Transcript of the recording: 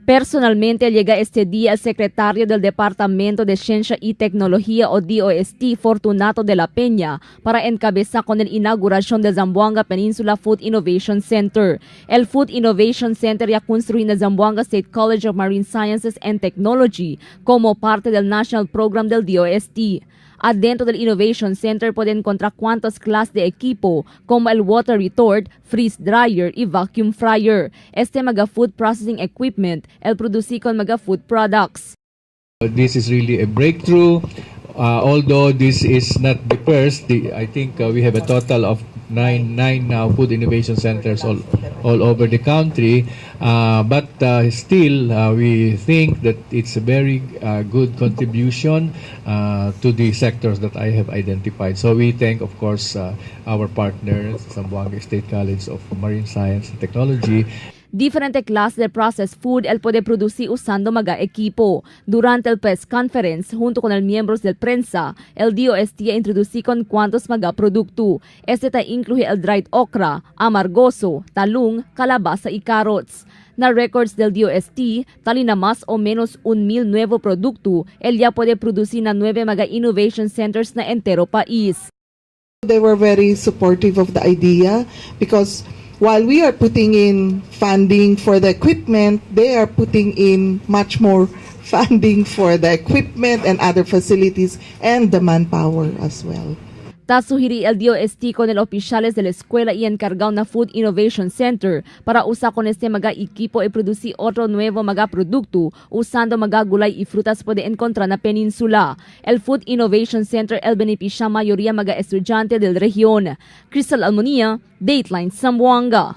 Personalmente llega este día el secretario del Departamento de Ciencia y Tecnología o DOST, Fortunato de la Peña, para encabezar con la inauguración del Zamboanga Peninsula Food Innovation Center. El Food Innovation Center ya construido en Zamboanga State College of Marine Sciences and Technology como parte del National Program del DOST. Adentro del Innovation Center pueden encontrar cuantas clases de equipo como el water retort, freeze dryer y vacuum fryer. Este mga food processing equipment el produce con mga food products. This is really a breakthrough. Although this is not the first, I think we have a total of nine now food innovation centers all over the country. But still, we think that it's a very good contribution to the sectors that I have identified. So we thank, of course, our partners, Zamboanga State College of Marine Science and Technology. Diferente clase de processed food el puede producir usando mga equipo. Durante el press conference, junto con el miembros del prensa, el DOST introducí con cuantos mga producto. Este ta incluye el dried okra, amargoso, talong, calabaza y carrots. Na records del DOST, tali na más o menos 1,000 nuevo producto, el ya puede producir na nueve mga innovation centers na entero país. They were very supportive of the idea because while we are putting in funding for the equipment, they are putting in much more funding for the equipment and other facilities and the manpower as well. Ta suhiri el DOST con el oficiales de la escuela y encargado na Food Innovation Center para usar con este mga equipo y producir otro nuevo mga producto usando mga gulay y frutas puede encontrar na península. El Food Innovation Center el beneficia mayoría mga estudiante del región. Crystal Almonia, Dateline Zamboanga.